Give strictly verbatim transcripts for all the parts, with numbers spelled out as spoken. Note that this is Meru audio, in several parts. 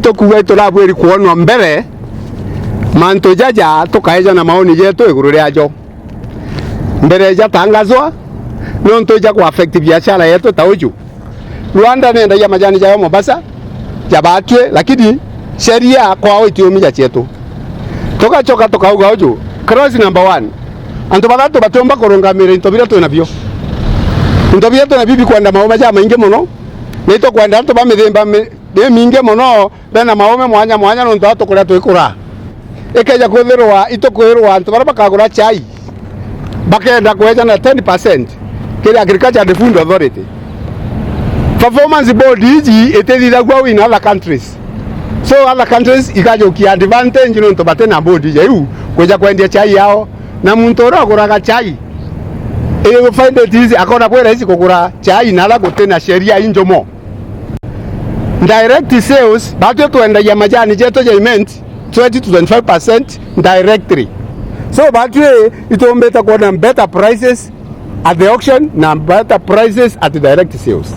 Tukuuga iturabwiri kwonwa mbere mantu jaja, tukaeja na maoni jetu iguru riajo mbere jatangazwa, nontu ija ku affect biashara yetu ta uju. Rwanda nendagia majani jayo Mombasa, jabatue, lakini sheria kwao itiumija cietu. Tugacoka tukauga uju, clause number one, antu bathatu batiumba kurungamira into biria twinabio. Into biria twinabio bikwenda maume jamaingi mono, na itukwenda antu ba mithemba mi-, mimingi mono, bena maume mwanya mwanya, nontu atukuria twikura. Ikeja kwithirwa itukwirwa antu baria bakagura chai bakenda kweja na ten percent kiri Agriculture and Food Authority. Performance board iji itithithagua uu in other countries. So other countries ikajukia advantage nontu bati na board ija iu kwija kwendia chai yao. Na muntu uria uguraga chai, you find it easy, akona bwi rahisi kugura chai na ala guti na sheria injumo. Direct sales, batwi twendagia majani jetu ja imenti twenty to twenty-five percent directly. So batwi itumbite kwona better prices at the auction na better prices at direct sales.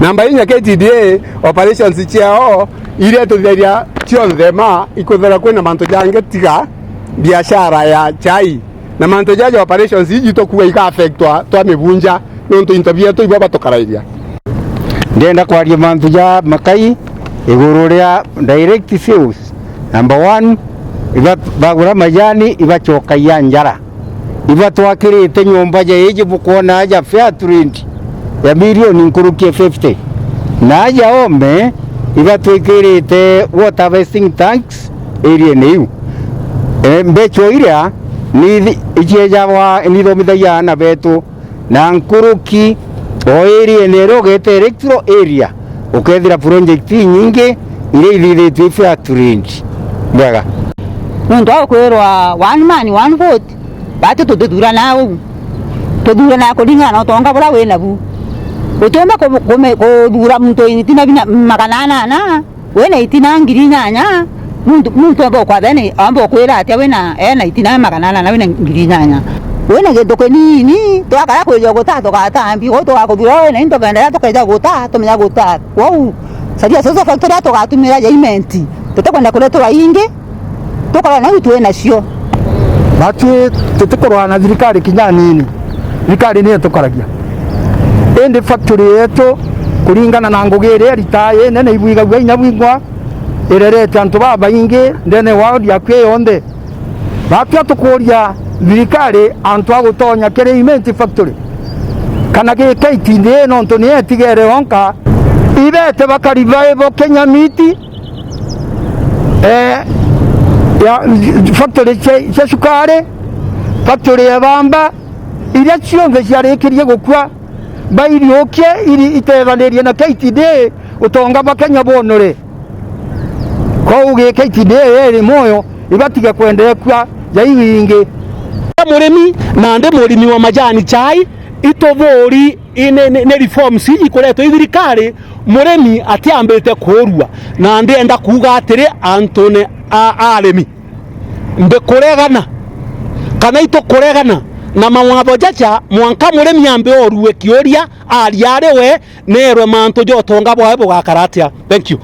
Namba inya, K T D A operations ciao iria ituthiagia cionthe ma ikwithirwa kwina mantu jangi tiga biashara ya chai. Na mantu jaja operations iji tukuuga ika affectwa twa mibunja, nontu into bietu ibo batukarairia. Ndienda kwaria mantu ja makai iguru ria direct sales. Number one, iba bagura majani, ibacokagia njara. Ibatwakirite nyomba ja iji bukwona aja fair trade ya milioni nkuruki ya fifty. Na aja ome, ibatwikirite water harvesting tanks area-ini iu. E, mbeca iria ni ici-, iciejawa, nithomithagia aana betu, na nkuruki o area-ini iria ugeta electoral area, ukethira project inyingi iria ithithitue i fair trade. Bwega. Nontu wa kwirwa one man, one vote, bati tutithuranaa uu. Tuthuranaa kuringana na utonga buria winabu. Utiumba ku-, kume-, kuthura muntu itina bina magana anana, wina itina ngiri inyanya, muntu, muntu amba ukwatha ni, amba ukwira atia wina, ena itina magana anana, wina ngiri inyanya. Wina gintu kinini, twakara kwija gutaa tugatambi, kwou tugakuthura wina into kenderea tukeja gutaa, tumenya gutaa. Kwou, caria social factory tugatumira ja imenti, tutikwenda kureterwa ingi, tukorwa nau twi nacio. Batwi tutikurwaa na thirikari kinya anini. Thirikari niyo itukaragia. Indi factory yetu, kuringana na ngugi iria iritaga inene ibwigagua inya bwingwa, irerete antu babaingi ndene wa ward yaku ii yonthe. Batwi tukuuria thirikari antu a gutonya kiri imenti factory kana gi K T D A, nontu niyo itigere yonka, ibete bakari baibo Kenya Meat, eh, ya, factory cia, cia cukari, factory ya bamba, iria cionthe ciarikirie gukua, bairiukie iri itethanirie na K T D A, utonga bwa Kenya bwonore. Kwou gi K T D A iri mwoyo, ibatige kwenda ikua ja iu ingi. Murimi, nandi murimi wa majani chai, ituburi, i, ni, ni, ni reforms iji ikuretwe i thirikari, murimi atiambite kuurua, na ndienda kuuga atiri antune a, a arimi, ndikuregana, kana itukuregana na mawatho jaja, mwanka murimi ambe orue kiuria, aria ari we, neerwe mantu ja utonga bwawe bugakara atia. Thank you.